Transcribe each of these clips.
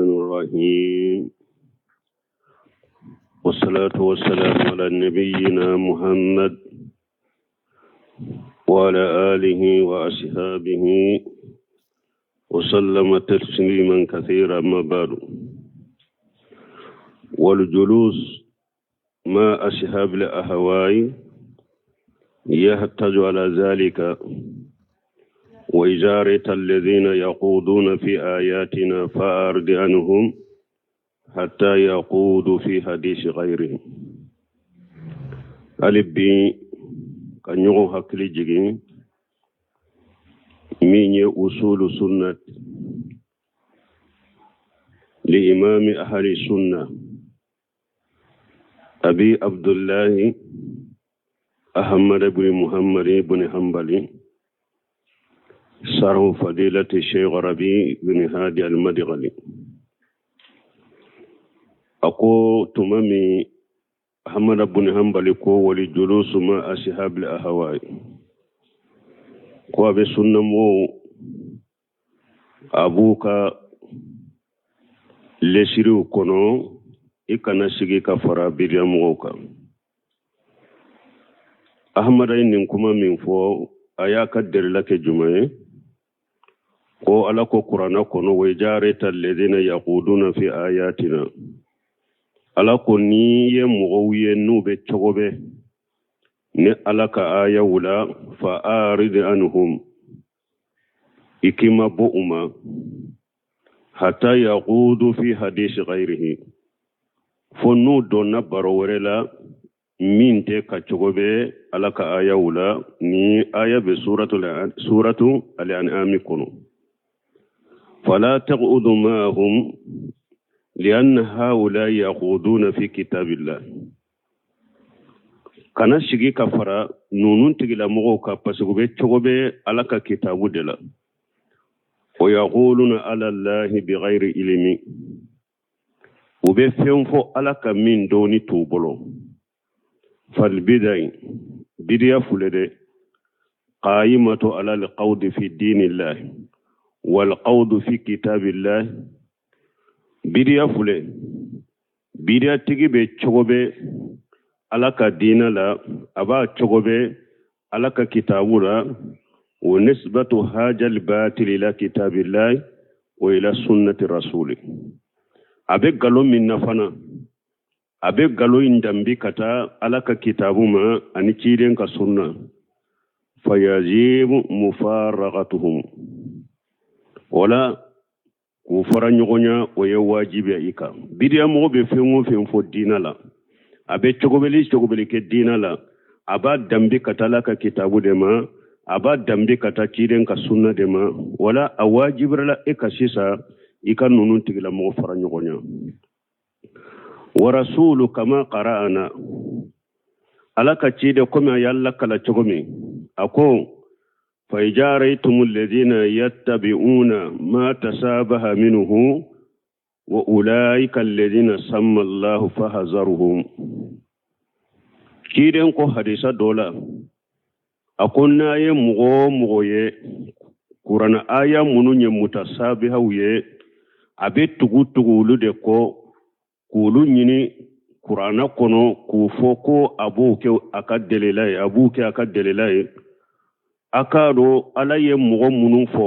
الرحيم والصلاة والسلام على نبينا محمد وعلى آله وأصحابه وسلم تسليما كثيرا ما بعد والجلوس مع أصحاب الأهواء يحتج على ذلك وإذا رأيت الذين يقودون في آياتنا فأعرض عنهم حتى يقودوا في حديث غيرهم hali bi ka ɲɔgɔn hakili jigin min ye usulu sunna li imami ahli sunna abi abdullahi ahmad ibn muhammad ibn hanbali sarhu fadilati sheikh rabi ibn hadi al-madghali a ko tuma min ahmad ibn hanbali ko wali julusu ma ashabil ahwai ko a bɛ sunnamɔgɔw a b'u ka lesiriw kɔnɔ i kana sigi ka fara bidiyamɔgɔw kan Ahmada ye nin kuma min fɔ a y'a ka delila kɛ jumɛn ye ko ala ko kuranna kɔnɔ wa iza ra'ayta alladhina yaquduna fi ayatina ala ko n'i ye mɔgɔw ye n'u bɛ cogo bɛ ni ala ka ayaw la fa arid anhum i k'i mabɔ u ma hata yaqudu fi hadisi ghayrihi fo n'u donna baro wɛrɛ la min tɛ ka cogo bɛ ala ka ayaw la ni aya bɛ suratu al-an'ami kɔnɔ fala taqudu ma'ahum lianna haula yaquduna fi kitabillah kana sigi ka fara ninnu tigilamɔgɔw kan parce que u bɛ cogo bɛ ala ka kitabu de la wa yaquluna ala allahi bighayri ilmi u bɛ fɛn fɔ ala kan min dɔnni t'u bolo falbidai bidiya fule dɛ qayimatu ala alqawdi fi dinillahi walqawdu fi kitabillahi bidiya fule bidiyatigi bɛ cogo bɛ ala ka diina la a b'a cogo bɛ ala ka kitabu la wa nisbatu hazal batili ila kitabillahi wa ila sunnati rasuli a bɛ nkalon min na fana a bɛ nkalon in danbi ka taa ala ka kitabu ma ani ciden ka sunna fayajibu mufaraqatuhum wala k'u fara ɲɔgɔn ya o ye wajibi i kan bidiya mɔgɔ bɛ fɛn o fɛn fɔ diina la a bɛ cogobeli cogobeli kɛ diina la a b'a danbi ka taa ala ka kitabu de ma a b'a danbi ka taa ciden ka sunna de ma wala a wajibirala e kan sisan i ka ninnu tigilamɔgɔ fara ɲɔgɔn ya wa rasulu kama qara'ana ala ka ciden komi a y'a lakala cogo min a ko fa iza ra'aytum alladhina yattabi'una ma tasabaha minhu wa ulaika alladhina samma Allahu fahzaruhum ciden ko hadisa dɔ la a ko n'a ye mɔgɔ o mɔgɔ ye kuranɛ aya minnu ye mutasabihaw ye a bɛ tugu tugu olu de kɔ k'olu ɲini kuranɛ kɔnɔ k'u fɔ ko a b'o kɛ a ka delila ye a b'u kɛ a ka delila ye a k'a dɔn ala ye mɔgɔ minnu fɔ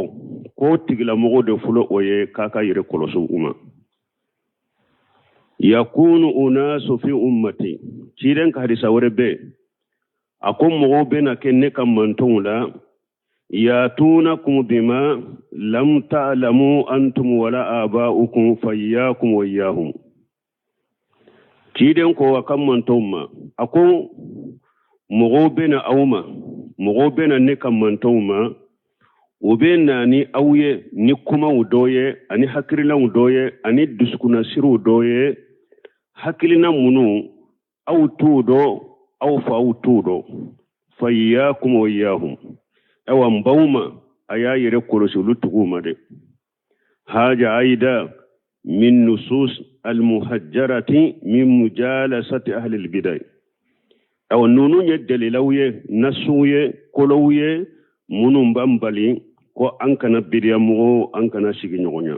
k'o tigilamɔgɔ de fɔlɔ o ye k'a ka yɛrɛ kɔlɔsi u ma yakunu unasu fi ummati ciden ka hadisa wɛrɛ bɛ a ko mɔgɔw bɛna kɛ ne ka mantɔnw la yatunakum bima lam ta'lamu antum wala aba'ukum fa iyyakum wa iyyahum ciden ko a ka mantɔnw ma a ko mɔgɔw bɛna aw ma mɔgɔw bɛna ne ka mantɔnw ma u bɛ na ni aw ye ni kumaw dɔ ye ani hakilinaw dɔ ye ani dusukunnasiriw dɔ ye hakilina minnu aw t'u dɔn aw faw t'u dɔn fa iyyakum wa iyyahum ayiwa n b'aw ma a y'a yɛrɛ kɔlɔsi olu tigiw ma dɛ haja aida min nusus almuhajjarati min mujalasati ahli albidai ayiwa ninnu ye dalilaw ye nasuw ye kolow ye minnu b'an bali ko an kana bidiyamɔgɔw an kana sigi ɲɔgɔn ya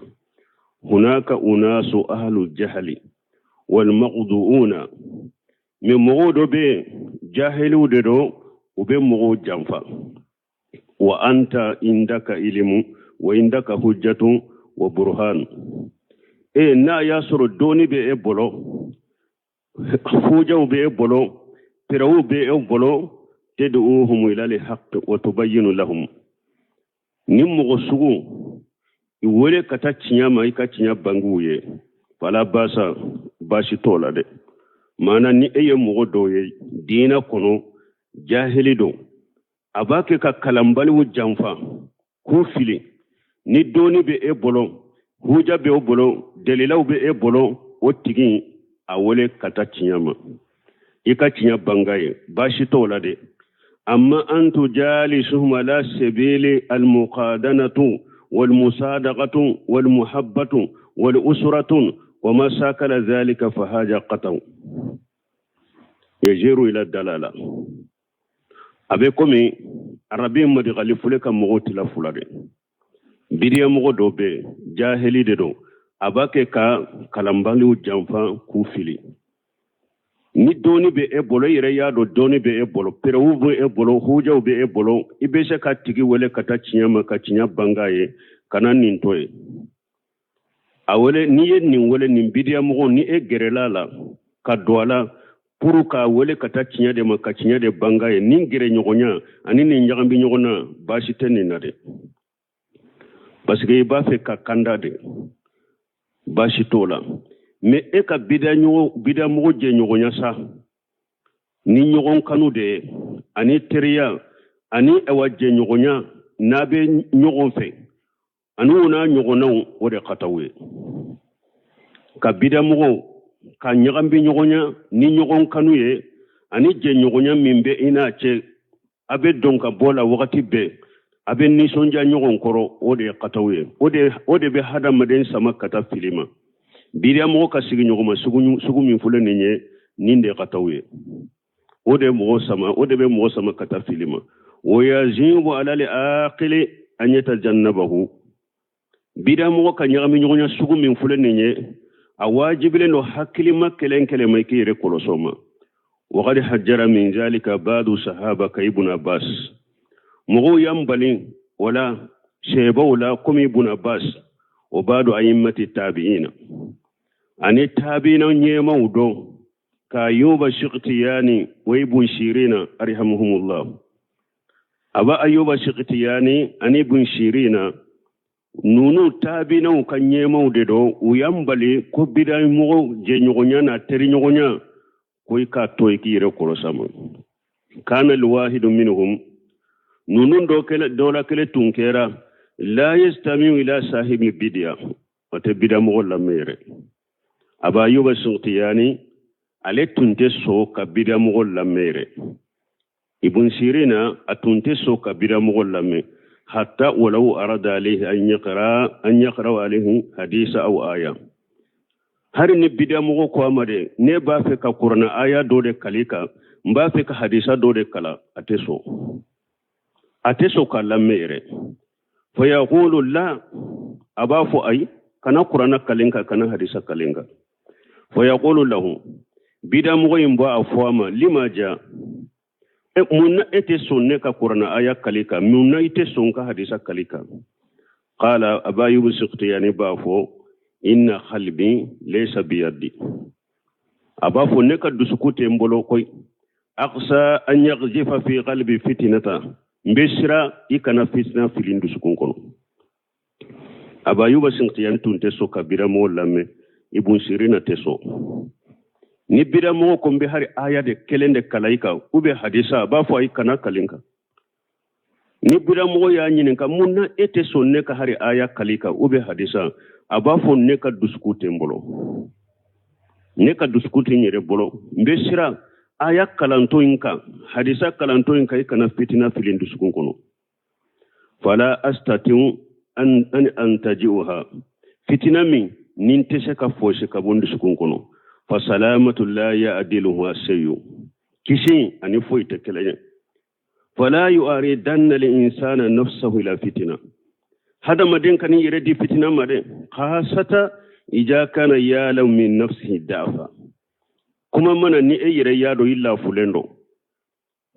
Hunaka unasu ahlu jahali wal maghduuna, mais mɔgɔw dɔ bɛ yen, jahiliw de don, u bɛ mɔgɔw janfa. Wa anta indaka ilimu wa indaka hujjatun wa burhan. E n'a y'a sɔrɔ dɔnni bɛ e bolo, hujaw bɛ e bolo, preuvew bɛ e bolo, tad'uhum ila al-haqq wa tubayyinu lahum. Ni mɔgɔ sugu i wele ka taa tiɲɛ ma, i ka tiɲɛ bange u ye, fala basa, baasi t'o la dɛ. Maana ni e ye mɔgɔ dɔw ye diinɛ kɔnɔ, jahili don, a b'a kɛ ka kalanbaliw janfa k'u fili, ni dɔnni bɛ e bolo, huja bɛ e bolo, dalilaw bɛ e bolo, o tigi a wele ka taa tiɲɛ ma, i ka tiɲɛ bang'a ye, baasi t'o la dɛ. Amma an tujalisuhum ala sabili almuqadanatu walmusadaqatu walmuhabbatu walusratu wama sakala zalika fahaja qataw yajiru ila dalala. A bɛ komi arabi madigali fule ka mɔgɔw tila fula de. Bidiya mɔgɔ dɔ bɛ yen, jahili de don, a b'a kɛ ka kalanbaliw janfa k'u fili. Ni dɔnni bɛ e bolo, i yɛrɛ y'a dɔn dɔnni bɛ e bolo, preuve bɛ e bolo, hujaw bɛ e bolo, i bɛ se ka tigi wele ka taa tiɲɛ ma, ka tiɲɛ bang'a ye, kana nin to yen. A wele, n'i ye nin wele, nin bidiya mɔgɔ, ni e gɛrɛla a la ka don a la pour k'a wele ka taa tiɲɛ de ma, ka tiɲɛ de bang'a ye, nin gɛrɛ ɲɔgɔnya ani nin ɲagambi ɲɔgɔn na, baasi tɛ nin na dɛ, parce que i b'a fɛ ka kanda de, baasi t'o la. Mais e ka bidiya mɔgɔ jɛɲɔgɔnya sa ni ɲɔgɔn kanu de ye ani teriya ani awa jɛɲɔgɔnya n'a bɛ ɲɔgɔn fɛ ani o n'a ɲɔgɔnnaw, o de kataw ye ka bidamɔgɔw ka ɲagambi ɲɔgɔnya ni ɲɔgɔn kanu ye ani jɛɲɔgɔnya min bɛ i n'a cɛ, a bɛ don ka bɔ la wagati bɛɛ, a bɛ nisɔndiya ɲɔgɔn kɔrɔ, o de ye kataw ye. O de bɛ hadamaden sama ka taa fili ma. Bidamɔgɔ ka sigi ɲɔgɔn ma sugu min filɛ nin ye, nin de ye kataw ye. O de mɔgɔ sama, o de bɛ mɔgɔ sama ka taa fili ma. Wa yajibu ala al-aqili an yatajannabahu. Bidamɔgɔ ka ɲagami ɲɔgɔnya sugu min filɛ nin ye, a wajibilen don hakilima kelen kelen ma i k'i yɛrɛ kɔlɔsi o ma. Waqad hajjara min zalika ba'du sahaba ka ibn abbas. Mɔgɔw y'an bali o la sahabaw la komi ibn abbas wa ba'du a'immati tabi'ina ani tabi'ina ɲɛmaw dɔ ka ayuba shiqtiyani wa ibn shirina arhamuhumullah. Aba ayuba shiqtiyani ani ibn shirina nunu tabi'inaw ka ɲɛmaw de don, u y'an bali ko bidamɔgɔw jɛɲɔgɔnya n'a teriɲɔgɔnya ko i k'a to i k'i yɛrɛ kɔlɔsi a ma. Kana alwahidu minhum, nunu dɔ la kelen tun kɛra la yastamiu ila sahibi bidiya, o tɛ bidamɔgɔ lamɛn yɛrɛ. Aba ayuba shiqtiyani ale tun tɛ sɔn ka bidamɔgɔ lamɛn yɛrɛ. Ibn sirina a tun tɛ sɔn ka bidamɔgɔ lamɛn hatta walau arada alayhi an yaqra alayhi hadisa aw aya. Hari ni bidamɔgɔ ko a ma de, ne b'a fɛ ka kuranɛ aya dɔ de kali kan, n b'a fɛ ka hadisa dɔ de kalan, a tɛ sɔn, a tɛ sɔn k'a lamɛn yɛrɛ. Fa yaqulu la, a b'a fɔ ayi, kana kuranɛ kalen kan, kana hadisa kalen kan. Fa yaqulu lahu, bidamɔgɔ in b'a fɔ a ma, lima ja, mun na e tɛ sɔn ne ka kuranɛ aya kali kan, mun na i tɛ sɔn ka hadisa kali kan? Qala, aba ayubu sikhtiyani b'a fɔ, inna qalbi laysa biyadi, a b'a fɔ ne ka dusukun tɛ n bolo koyi. Aqsa an yaghzifa fi qalbi fitnata, n bɛ siran i kana fitina fili n dusukun kɔnɔ. Aba ayuba sikhtiyani tun tɛ sɔn ka bidamɔgɔ lamɛn, ibn sirina tɛ sɔn. Ni bidamɔgɔ ko n bɛ hari aya de kelen de kalan i kan ou bien hadisa, a b'a fɔ ayi, kana kali n kan. Ni bidamɔgɔ y'a ɲininka mun na e tɛ sɔn ne ka hari aya kali i kan ou bien hadisa, a b'a fɔ ne ka dusukun tɛ n bolo, ne ka dusukun tɛ n yɛrɛ bolo, n bɛ siran aya kalantɔ in kan, hadisa kalantɔ in kan, i kana fitina fili n dusukun kɔnɔ. Fala astatiu an antaji'uha, fitina min ni n tɛ se ka fosi ka bɔ n dusukun kɔnɔ. Fa salamatu la ya'diluha shay'un, kisi ani foyi tɛ kelen ye. Fala yu'aridanna al insana nafsahu ila fitina. Hadamaden kan'i yɛrɛ di fitina ma dɛ, khasata ija kana ya'lamu min nafsihi da'fa. Kuma mana ni e yɛrɛ y'a dɔn i lafulen don,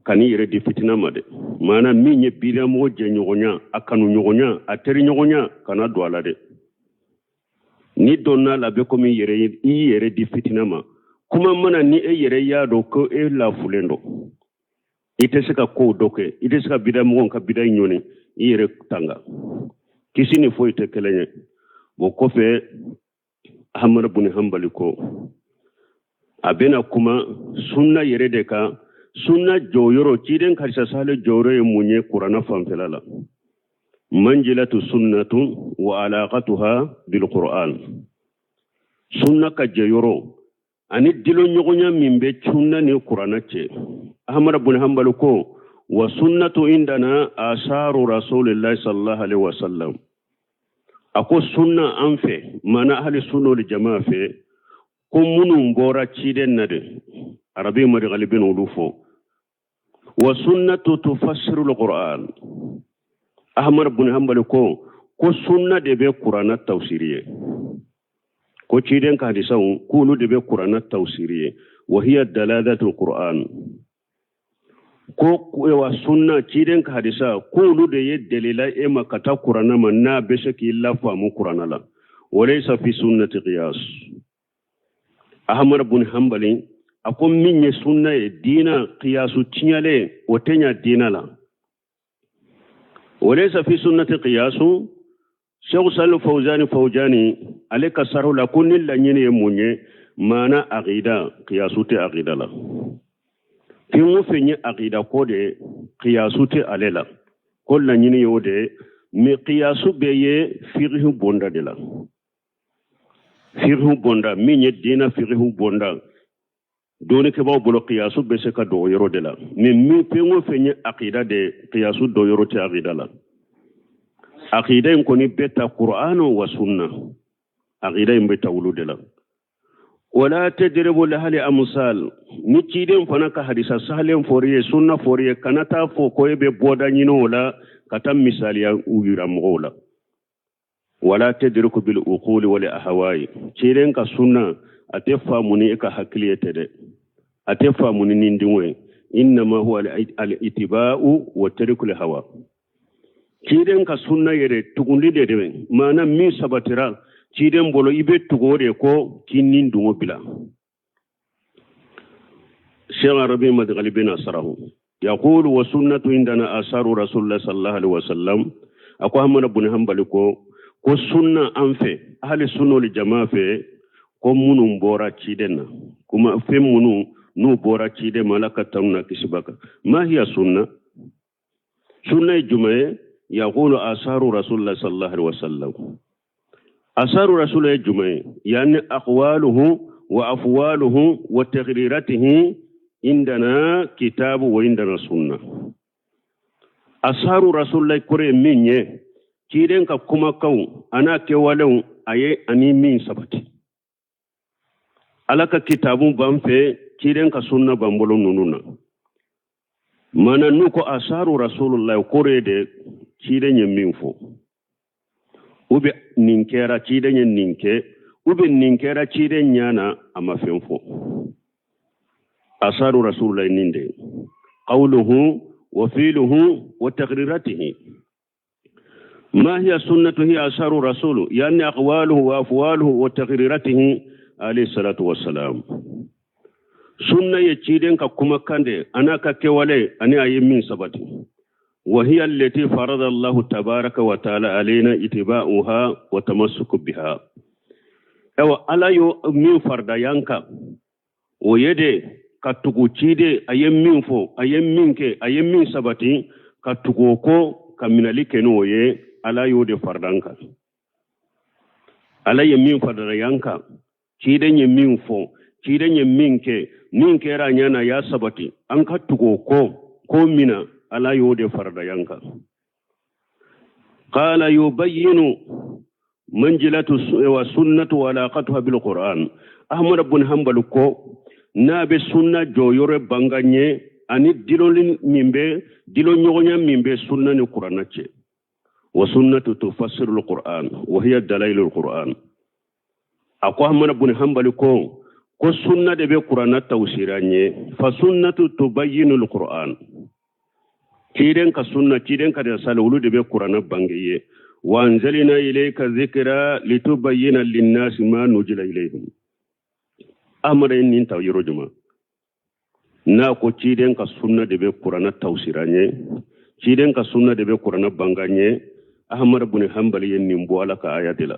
kan'i yɛrɛ di fitina ma dɛ. Maana min ye bidamɔgɔ jɛɲɔgɔnya, a kanuɲɔgɔnya, a teriɲɔgɔnya, kana don a la dɛ. N'i donna a la, a bɛ komi i yɛrɛ di fitina ma. Kuma mana ni e yɛrɛ y'a dɔn ko e lafulen don, i tɛ se ka kow dɔ kɛ, i tɛ se ka bidamɔgɔw ka bida ɲɔni, i yɛrɛ tanga. Kisi ni foyi tɛ kelen ye. O kɔfɛ, Ahmadu bun Hanbali ko a bɛna kuma sunna yɛrɛ de kan. Sunna jɔyɔrɔ, ciden ka hadisa sahalen jɔyɔrɔ ye mun ye kuranna fanfɛla la? Manjilatu sunnatu wa alaqatuha bil qur'an. Sunna ka jɔyɔrɔ ani dilonɲɔgɔnya min bɛ sunna ni kuranna cɛ. Ahmadu bun Hanbali ko wa sunnatu indana asaru rasulillahi sallallahu alaihi wasallam. A ko sunna an fɛ, maana ahli sunna wal jamaa fɛ, ko minnu bɔra ciden na de, Arabi Madkhali bɛna olu fɔ. Wa sunnatu tufassiru alquran. Ahmad bun Hanbali ko sunna de bɛ kuranna tafsiri ye, ko ciden ka hadisaw k'olu de bɛ kuranna tafsiri ye. Wa hiya dalalatu alquran. Ko wa sunna, ciden ka hadisa, k'olu de ye delila e ma ka taa kuranna ma, n'a bɛ se k'i lafaamu kuranna la. Walaysa fi sunnati qiyas. Ahmad bun Hanbali a ko min ye sunna ye, diina qiyasu tiɲɛlen o tɛ ɲa diina la. Walaysa fi sunnati qiyasu. Sheikh Salih Fawzani Fawzani ale ka saraw la ko ni laɲini ye mun ye, maana aqida, qiyasu tɛ aqida la. Fɛn o fɛn ye aqida ko de ye, qiyasu tɛ ale la, ko laɲini ye o de ye. Mais qiyasu bɛ ye fiqhu bonda de la. Fiqhu bonda min ye diina fiqhu bonda, dɔnnikɛbaaw bolo qiyasu bɛ se ka don o yɔrɔ de la. Mais min fɛn o fɛn ye aqida de ye, qiyasu don yɔrɔ tɛ aqida la. Aqida in kɔni bɛ ta Qur'an wa sunna, aqida in bɛ ta olu de la. Wala tadribu lahal amsal. Ni ciden fana ka hadisa sahalen fɔri ye, sunna fɔri ye, kana taa fɔ ko e bɛ bɔda ɲini o la ka taa misaliya u yira mɔgɔw la. Wala tadriku bil uquli wal ahwa'i. Ciden ka sunna a tɛ faamu ni e ka hakili ye tɛ dɛ, a tɛ faamu ni nindingo ye. Innama huwa al itiba'u wa tarikul hawa. Ciden ka sunna yɛrɛ tuguli de bɛ, maana min sabatira ciden bolo, i bɛ tugu o de kɔ k'i ni dungo bila. Sheikh Arabi Madkhali bɛna sarahu yaqulu wa sunnatu indana asaru rasulullah sallallahu alaihi wasallam. A ko Ahmad bun Hanbali ko sunna an fɛ, ahli sunna wal jamaa fɛ, ko minnu bɔra ciden na, kuma fɛn minnu n'u bɔra ciden ma, Ala ka tanu na kisi b'a kan. Ma hiya sunna? Sunna ye jumɛn ye? Yaqulu asaru rasulullah sallallahu alaihi wasallam. Asaru rasulullah ye jumɛn ye? Yani aqwaluhu wa afwaluhu wa taqriratihi indana kitabu wa indana sunna. Asaru rasulullah kɔrɔ ye min ye, ciden ka kumakanw an'a kɛwalew a ye ani min sabati. Ala ka kitabu b'an fɛ, ciden ka sunna b'an bolo ninnu na. Mana n'u ko asaru rasulullah, kɔrɔ ye de ciden ye min fɔ, u bɛ nin kɛra ciden ye nin kɛ, u bɛ nin kɛra ciden ɲɛ na, a ma fɛn fɔ. Asaru rasulullah nin de qawluhu wa fi'luhu wa taqriratihi. Ma hiya sunnatu? Hiya asaru rasulu, yani aqwaluhu wa afwaluhu wa taqriratihi alayhi salatu wassalam. Sunna ye ciden ka kumakan de an'a ka kɛwale ani a ye min sabati. Wa hiya allati farada Allahu tabaraka wa ta'ala alaina itiba'uha wa tamassuku biha. Awa Ala yo min farda yanka, o ye de ka tugu ciden, a ye min fɔ, a ye min kɛ, a ye min sabati, ka tugu o kɔ, ka minɛli kɛ n'o ye. Ala y'o de farda an kan. Ala ye min farda yan kan, ciden ye min fɔ, ciden ye min kɛ, min kɛra a ɲɛ na, y'a sabati, an ka tugu o kɔ ko min na, Ala y'o de farda yan kan. Qala yubayyinu manjilatu wa sunnatu wa alaqatuha bil Qur'an. Ahmad bin Hanbal ko n'a bɛ sunna jɔyɔrɔ bangan ye ani diloli min bɛ, dilo ɲɔgɔnya min bɛ sunna ni kuranna cɛ. Wa sunnatu tufassiru alquran wa hiya dalailu alquran. A ko Ahmad bin Hanbali ko sunna de bɛ kuranna tawsira ɲɛ. Fa sunnatu tubayyinu alquran, ciden ka sunna, ciden ka risala, olu de bɛ kuranna bange ye. Wa anzalna ilayka dhikra litubayyina linnasi ma nuzila ilayhim. Ahmad ye nin ta yɔrɔ jumɛn n'a ko ciden ka sunna de bɛ kuranna tawsira ɲɛ, ciden ka sunna de bɛ kuranna banga ɲɛ? Ahmad bin Hanbali ye nin bɔ Ala ka aya de la.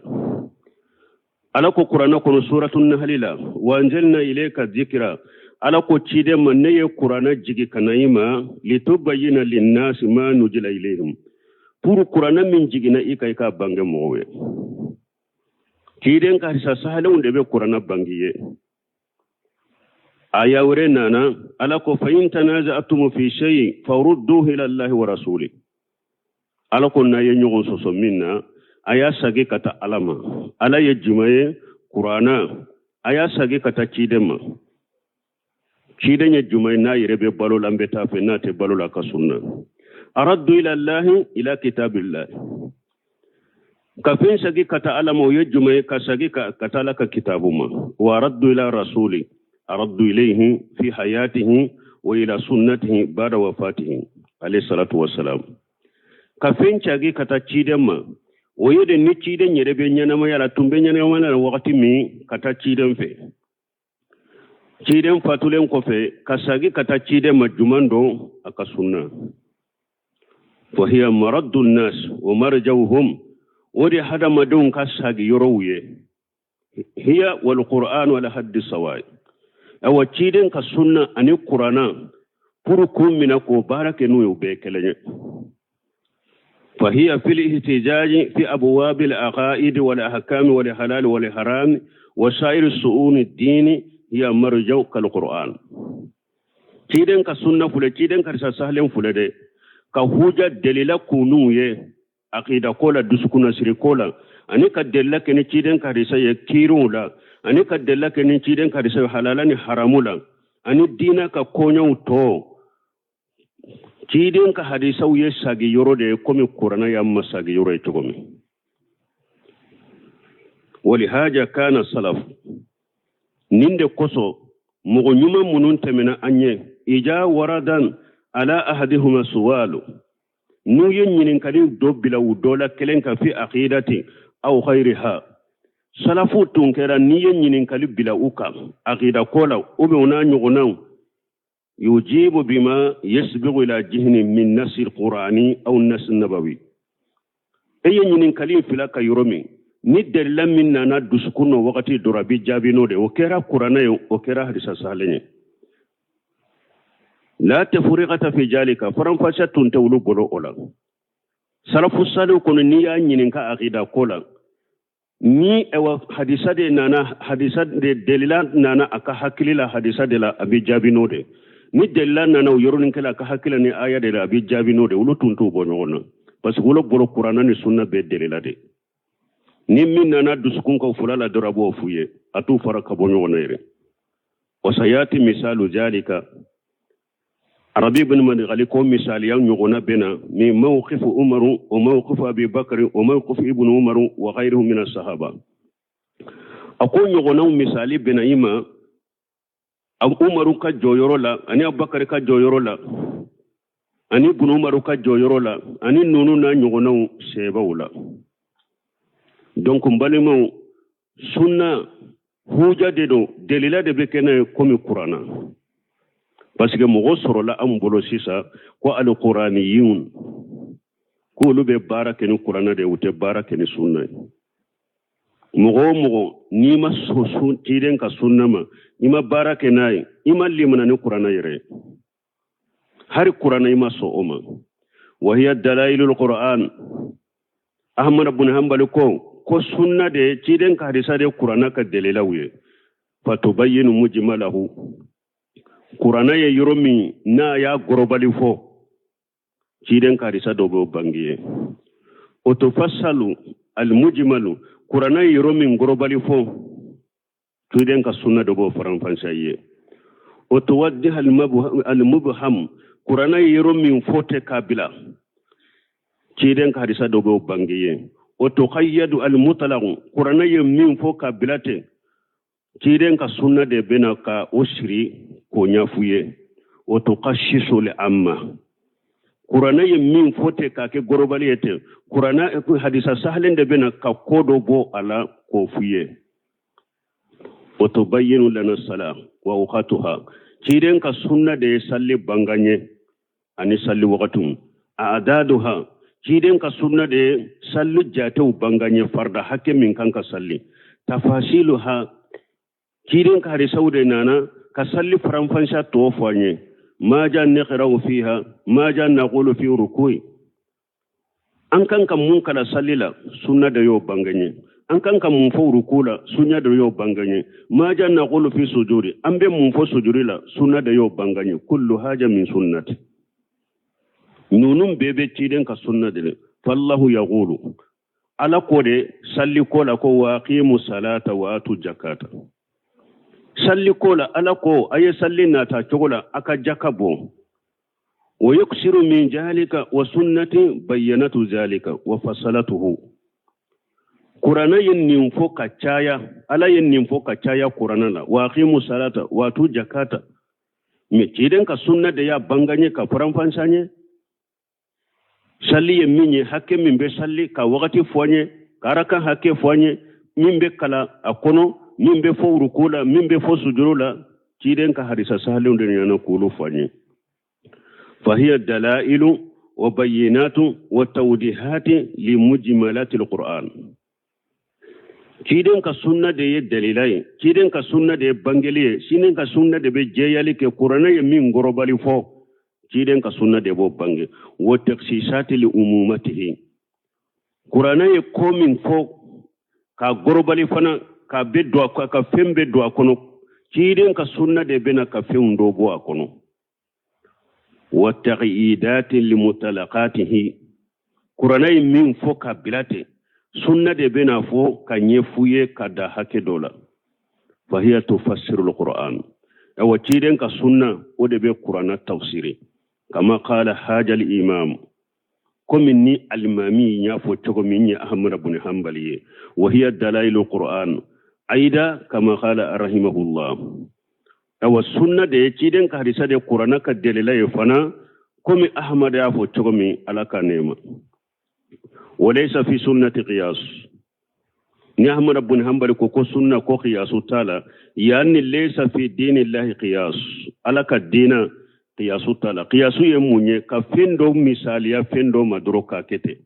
Ala ko kuranna kɔnɔ suratu Nahali la: wa anzalna ilayka dhikra. Ala ko ciden ma: ne ye kuranna jigi ka na i ma, litubayyina linnasi ma nuzila ilayhim, pour kuranna min jiginna i kan, i k'a bange mɔgɔw ye. Ciden ka hadisa sahalenw de bɛ kuranna bange ye. Aya wɛrɛ nana, Ala ko: fa in tanaza'tum fi shay farudduhu ila Allahi wa rasuli. Ala ko n'a ye ɲɔgɔn sɔsɔ min na, a y'a sagi ka taa Ala ma. Ala ye jumɛn ye? Kuranna. A y'a sagi ka taa ciden ma. Ciden ye jumɛn ye? N'a yɛrɛ bɛ balo la, an bɛ taa fɛ. N'a tɛ balo la, ka sunna. Araddu ila Allahi, ila kitabillahi. Ka fɛn sagi ka taa Ala ma, o ye jumɛn ye? Ka sagi ka taa Ala ka kitabu ma. Wa araddu ila rasuli, araddu ilayhi fi hayatihi wa ila sunnatihi ba'da wafatihi alayhi salatu wassalam. Ka fɛn cagi ka taa ciden ma, o ye de ni ciden yɛrɛ bɛ ɲɛnamaya la, tun bɛ ɲɛnamaya la wagati min, ka taa ciden fɛ. Ciden fatulen kɔfɛ, ka sagi ka taa ciden ma juman don? A ka sunna. Fa hiya maraddu nnas wa marjauhum, o de hadamadenw ka sagi yɔrɔw ye. Hiya wal qur'an wala haddi sawai. Awa, ciden ka sunna ani kuranna, pour k'u minɛ k'o baara kɛ n'u ye, o bɛɛ kelen ye. فهي في الاحتجاج في أبواب العقائد والأحكام والحلال والحرام وسائر الشؤون الدين هي مرجع كالقرآن. Ciden ka sunna fule, ciden ka sahalen fule de ka huja delila kunu ye aqida ko la, dusukunnasiri ko la, ani ka delila kɛ ni ciden ka hadisa ye kiiriw la, ani ka delila kɛ ni ciden ka hadisa ye halala ni haramu la, ani diina ka koɲɛw tɔ. Ciden ka hadisaw ye sagi yɔrɔ de ye, komi kuranna y'an ma sagi yɔrɔ ye cogo min. Walihaja kana salaf, nin de kosɔn mɔgɔ ɲuman minnu tɛmɛna an ɲɛ, ija waradan ala ahadihuma suwalu, n'u ye ɲininkali dɔ bila u dɔ la kelen kan, fi aqidati aw ghayriha, salafu tun kɛra n'i ye ɲininkali bila u kan aqida ko la ou bien o n'a ɲɔgɔnnaw, yujibu bima yasbigu ila jihni min nasi alqurani aw nasi nabawi. E ye ɲininkali fila ka yɔrɔ min, ni delila min nana dusukun nɔ wagati dɔ, a bɛ jaabi n'o de. O kɛra kuranɛ ye, o kɛra hadisa sahalen ye. La tafriqata fi jalika, faranfasiya tun tɛ olu bolo o la. Salafu saliw kɔnɔ, n'i y'a ɲininka aqida ko la, ni awa hadisa de nana, hadisa de delila nana a ka hakili la hadisa de la, a bɛ jaabi n'o de. Ni delila nana o yɔrɔnin kɛla a ka hakili la ni aya de la, a bɛ jaabi n'o de. Olu tun t'u bɔ ɲɔgɔn na, parce que olu bolo kuranna ni sunna bɛɛ delila de. Ni min nana dusukun ka fula la dɔrɔn, a b'o f'u ye, a t'u fara ka bɔ ɲɔgɔn na yɛrɛ. Wasayati misalu jalika, Arabi bin Madghali ko misaliya ɲɔgɔnna bɛ na min mawqifu Umaru wa mawqifu Abi Bakri wa mawqifu Ibn Umaru wa ghayruhum min as-sahaba. A ko ɲɔgɔnnaw misali bɛ na i ma Umaru ka jɔyɔrɔ la, ani Abubakar ka jɔyɔrɔ la, ani Ibn Umaru ka jɔyɔrɔ la, ani ninnu n'a ɲɔgɔnnaw sɛbɛw la. Donc n balimaw, sunna huja de don, delila de bɛ kɛ n'a ye komi kuranna, parce que mɔgɔ sɔrɔla an bolo sisan ko alikuraniyun, k'olu bɛ baara kɛ ni kuranna de ye, u tɛ baara kɛ ni sunna ye. Mɔgɔ o mɔgɔ n'i ma sɔn ciden ka sunna ma, i ma baara kɛ n'a ye, i ma limana ni kuranna yɛrɛ ye, hari kuranna i ma sɔn o ma. Wa hiya dalailul qur'an. Ahmad bin Hanbali ko sunna de, ciden ka hadisa de kuranna ka dalilaw ye. Fatubayyinu mujmalahu, kuranna ye yɔrɔ min n'a y'a gɔrɔbali fɔ, ciden ka hadisa dɔ b'o bange ye. O tufassalu almujmalu, kuranna ye yɔrɔ min gɔrɔbali fɔ, ciden ka sunna dɔ b'o faranfasiya ye. O tuwaddih almubham, kuranna ye yɔrɔ min fɔ tɛ k'a bila, Ciden ka hadisa dɔ b'o bange ye. Wa tuqayyadu almutlaq, kuranɛ ye min fɔ ka bila ten, ciden ka sunna de bɛna ka o siri k'o ɲɛf'u ye. Wa tukhassisu li amma, kuranɛ ye min fɔ ten k'a kɛ gorobali ye ten, kuranɛ hadisa sahalen de bɛna ka ko dɔ bɔ a la k'o f'u ye. Wa tubayyinu lana sala wa awqatuha, ciden ka sunna de ye salli bange ye ani salli wagatiw. Adaduha, ciden ka sunna de ye salli jatew bange ye, farida hakɛ min kan ka salli. Tafasiluha, ciden ka hadisaw de nana ka salli faranfansiya tɔ fɔ an ye. Ma ja naqra'u fiha, ma ja naqulu fi rukui, an kan ka mun kalan salli la, sunna de y'o bange ye. An kan ka mun fɔ ruku la, sunna de y'o bange ye. Ma ja naqulu fi sujudi, an bɛ mun fɔ sujudi la, sunna de y'o bange ye. Kullu haja min sunnati, ninnu bɛɛ bɛ ciden ka sunna de la. Fallahu yaqulu, Ala ko de salli ko la ko wa aqimu salata wa atu jakata. Salli ko la, Ala ko a ye salli nata cogo la, a ka jaka bɔ. Wa yuksiru min zalika wa sunnati bayyanatu zalika wa fasalatuhu. Kuranɛ ye nin fɔ ka caya, Ala ye nin fɔ ka caya kuranɛ la, wa aqimu salata wa atu jakata. Mais ciden ka sunna de y'a bange ka faranfansiya ye. Salli ye min ye, hakɛ min bɛ salli, ka wagati fɔ an ye, ka arakan hakɛ fɔ an ye, min bɛ kalan a kɔnɔ, min bɛ fɔ ruku la, min bɛ fɔ sujuru la, ciden ka hadisa sahalenw de nana k'olu fɔ an ye. Fahiya dalailu wa bayyinatu wa tawdihati li mujmalati alquran. Ciden ka sunna de ye dalila ye, ciden ka sunna de ye bangeli ye, ciden ka sunna de bɛ jɛyali kɛ kuranɛ ye min kɔrɔbali fɔ, ciden ka sunna de b'o bange. Wa taksisati li umumatihi, kuranɛ ye ko min fɔ ka gorobali fana ka bɛ don a ka fɛn bɛ don a kɔnɔ, ciden ka sunna de bɛna ka fɛnw dɔ bɔ a kɔnɔ. Wa taqyidati li mutalaqatihi, kuranɛ ye min fɔ ka bila ten, sunna de bɛna fɔ ka ɲɛf'u ye ka da hakɛ dɔ la. Fahiya tufassiru alquran, awa ciden ka sunna o de bɛ kuranɛ tafsiri. Kama qala hajal imam, komi ni alimami y'a fɔ cogo min ye Ahmad bin Hanbali ye. Wa hiya dalailu quran aida kama qala rahimahullah. Awa sunna de ye ciden ka hadisa de kuranɛ ka delila ye fana, komi Ahmad y'a fɔ cogo min, Ala ka nɛɛma. Walaysa fi sunnati qiyas, ni Ahmad bin Hanbali ko ko sunna ko qiyasu t'a la, yani laysa fi dinillahi qiyas, Ala ka diina qiyasu t'a la. Qiyasu ye mun ye? Ka fɛn dɔ misaliya fɛn dɔ ma dɔrɔn k'a kɛ ten.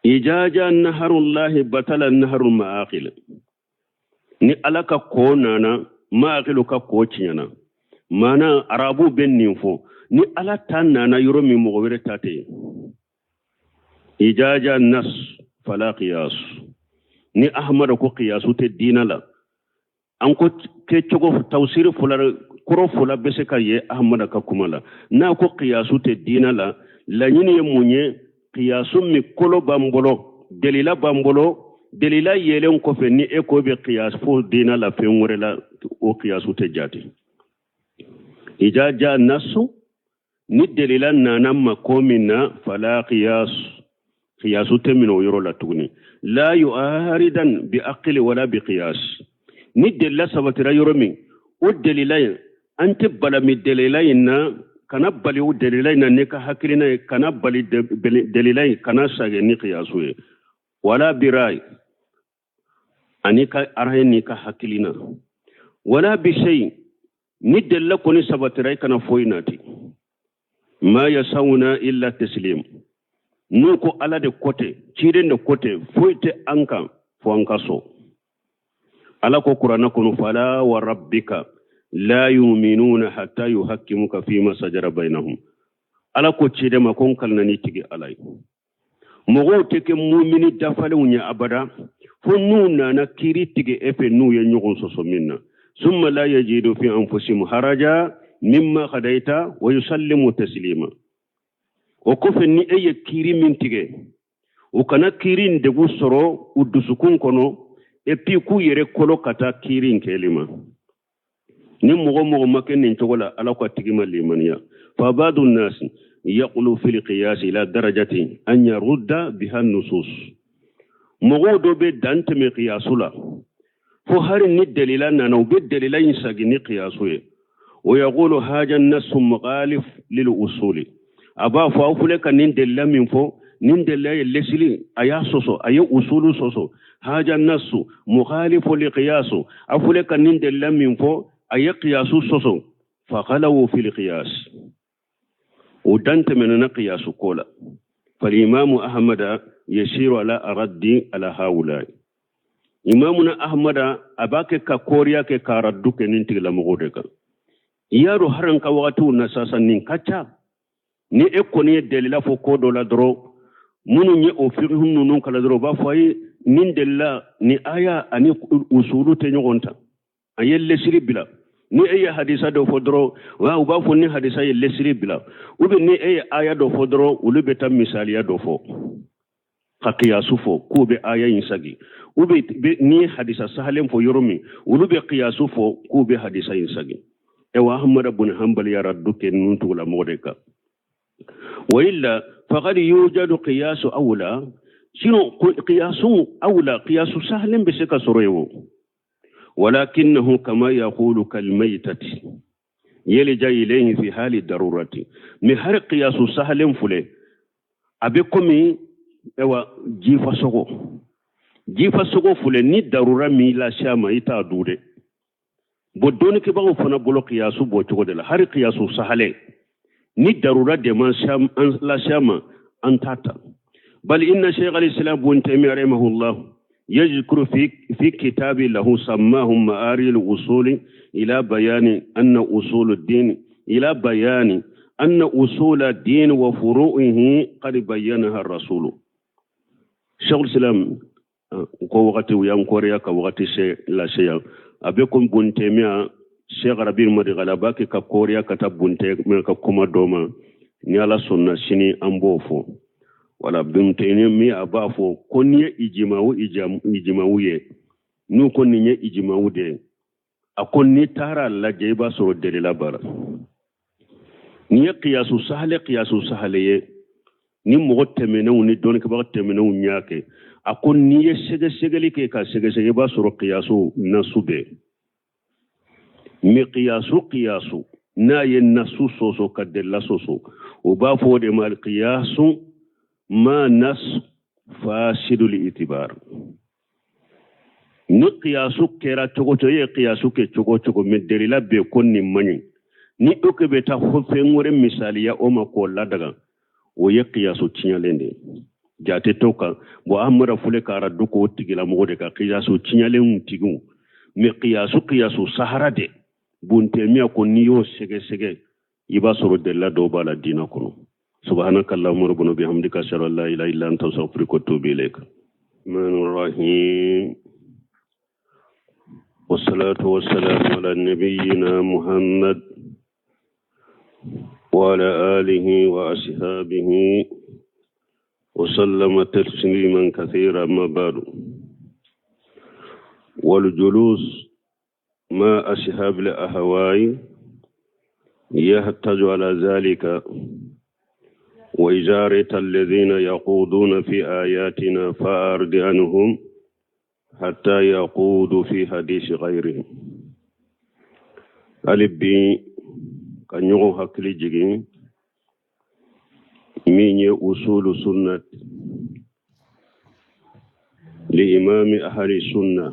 Ijaja naharullahi batala naharul maaqil, ni Ala ka ko nana maaqilu ka ko tiɲɛna. Maana arabu bɛ nin fɔ, ni Ala ta nana yɔrɔ min, mɔgɔ wɛrɛ ta tɛ yen. Ijaja nas fala qiyas, ni Ahmadu ko qiyasu tɛ diina la, an ko kɛcogo tafsiri fila kɔrɔ fila bɛ se ka ye Ahmadu ka kuma la. N'a ko qiyasu tɛ diina la, laɲini ye mun ye? Qiyasu min kolo b'an bolo, delila b'an bolo, delila yelen kɔfɛ ni e ko bɛ qiyas fo diina la fɛn wɛrɛ la, o qiyasu tɛ jate. Ijaja nasu, ni delila nana ma ko min na, fala qiyas, qiyasu tɛ minɛ o yɔrɔ la tuguni. La yu'aridan bi aqli wala bi qiyas, ni delila sabatira yɔrɔ min, o delila in an tɛ balami delila in na, kana bali o delila in na n'i ka hakilina ye, kana bali delila in kana sage ni qiyasu ye, wala bi rai ani ka araye n'i ka hakilina, wala bi shay, ni delila kɔni sabatira i kana foyi nati. Ma yasawuna illa taslim, n'u ko Ala de ko ten, ciden de ko ten, foyi tɛ an kan fo an ka sɔn. Ala ko kuranɛ kɔnɔ, fala wa rabbika la yuminuna hatta yuhakkimuka fima sajara bainahum. Ala ko ciden ma ko n kalina n'i tigi Ala ye, mɔgɔw tɛ kɛ mumini dafalenw ye abada fo n'u nana kiiri tigɛ e fɛ n'u ye ɲɔgɔn sɔsɔ min na. Summa la yajidu fi anfusihim haraja mimma qadaita wa yusallimu taslima. O kɔfɛ ni e ye kiiri min tigɛ, u kana kiiri in degun sɔrɔ u dusukun kɔnɔ, et puis k'u yɛrɛ kolo ka taa kiiri in kɛli ma. Ni mɔgɔ mɔgɔ ma kɛ nin cogo la, Ala ka tigi ma limaniya. Fa badu nasi, yaqulu fil qiyas ila darajati an yarudda biha nusus. Mɔgɔw dɔ bɛ dan tɛmɛ qiyasu la fo hari ni dalila nana u bɛ dalila in sagi ni qiyasu ye. O yaqulu haja nasu mughalif lil usuli, a b'a fɔ aw filɛ ka nin dalila min fɔ, nin dalila ye lesili, a y'a sɔsɔ, a ye usulu sɔsɔ. Haja nasu mukhalifu li qiyasu, a filɛ ka nin dalila min fɔ, a ye qiyasu sɔsɔ. Faghalaw fil qiyas, o dan tɛmɛna qiyasu ko la. Falimamu ahmada yasiru ala araddi ala haulai. Imamuna ahmada a b'a kɛ ka koriya kɛ ka raddu kɛ nin tigilamɔgɔw de kan. I y'a dɔn haran ka wagatiw na sisan nin ka ca. Ni e kɔni ye dalila fɔ ko dɔ la dɔrɔn, minnu ye o fiqhu ninnu kalan dɔrɔn, u b'a fɔ ayi, nin dalila ni aya ani usulu tɛ ɲɔgɔn ta, a ye lesiri bila. Ni e ye hadisa dɔ fɔ dɔrɔn, u b'a fɔ ni hadisa ye lesiri bila. Ou bien ni e ye aya dɔ fɔ dɔrɔn, olu bɛ taa misaliya dɔ fɔ ka kiyasu fɔ k'u bɛ aya in sagi. Ou bien ni ye hadisa sahalen fɔ yɔrɔ min, olu bɛ kiyasu fɔ k'u bɛ hadisa in sagi. Ewa Ahmad bun Hanbal ya raddu kɛ ninnu tigilamɔgɔ de kan. Wa illa faqad yujadu qiyasu awla, sinon qiyasu awla, qiyasu sahalen bɛ se ka sɔrɔ yen o. Walakinahu kama yaqulu kalmaytati yalja ilayhi fi hali darurati. Mais har qiyasu sahalen filɛ, a bɛ komi ewa jifa sogo, jifa sogo filɛ, ni darura min lase a ma, i t'a dun dɛ. Bon, dɔnnikɛbagaw fana bolo kiyasu bɔ cogo de la, hari kiyasu sahalen, ni darura de ma lase a ma, an t'a ta. Bal inna shaykh al-islam ibn taymiyyah rahimahullah يذكر في كتاب له سماه معاري الأصول إلى بيان أن أصول الدين إلى بيان أن أصول الدين وفروعه قد بينها الرسول. شيخ الإسلام ko wagati u y'an kɔrɔya ka wagati se lase yan, a bɛ ko Bun Taymiya, Sheikh Rabi Madigala b'a kɛ ka kɔrɔya ka taa Bun Taymiya ka kuma dɔ ma. Ni Ala sɔnna sini an b'o fɔ. Wala Bun Taymiya a b'a fɔ ko n'i ye ijimawu ijimawu ye, n'u ko nin ye ijimawu de ye, a ko n'i taara lajɛ i b'a sɔrɔ delila b'a la. Nin ye kiyasu sahale, kiyasu sahale ye, ni mɔgɔ tɛmɛnenw ni dɔnnikɛbaga tɛmɛnenw y'a kɛ, a ko n'i ye sɛgɛsɛgɛli kɛ ka sɛgɛsɛgɛ, i b'a sɔrɔ kiyasu nasu bɛɛ. Mais kiyasu kiyasu n'a ye nasu sɔsɔ ka delila sɔsɔ, u b'a fɔ o de ma kiyasu ma nas fasidul itibar. Ni kiyasu kɛra cogo cogo, i ye kiyasu kɛ cogo cogo, mais delila bɛ ko nin man ɲi, ni o ke bɛ taa fɛn wɛrɛ misaliya o ma k'o ladaga, o ye kiyasu tiɲɛlen de ye, jate t'o kan. Bon, Ahmada fule k'a raddu k'o tigilamɔgɔ de kan, kiyasu tiɲɛlenw tigiw. Mais kiyasu kiyasu sahara de, Bun Taymiya ko n'i y'o sɛgɛsɛgɛ, i b'a sɔrɔ delila dɔw b'a la diinɛ kɔnɔ. Subhanaka allahumma rabbana bihamdika, ashhadu an la ilaha illa anta, astaghfiruka wa atubu ilayk. Rahmanir rahim. والصلاة والسلام على نبينا محمد وعلى آله وأصحابه وسلم تسليما كثيرا. ما بعد، والجلوس مع أصحاب الأهواء يحتج على ذلك. وإذا رأيت الذين يقودون في آياتنا فأعرض عنهم حتى يقودوا في حديث غيرهم. Hali bi ka ɲɔgɔn hakili jigin min ye usulu sunnat li imami ahli sunna.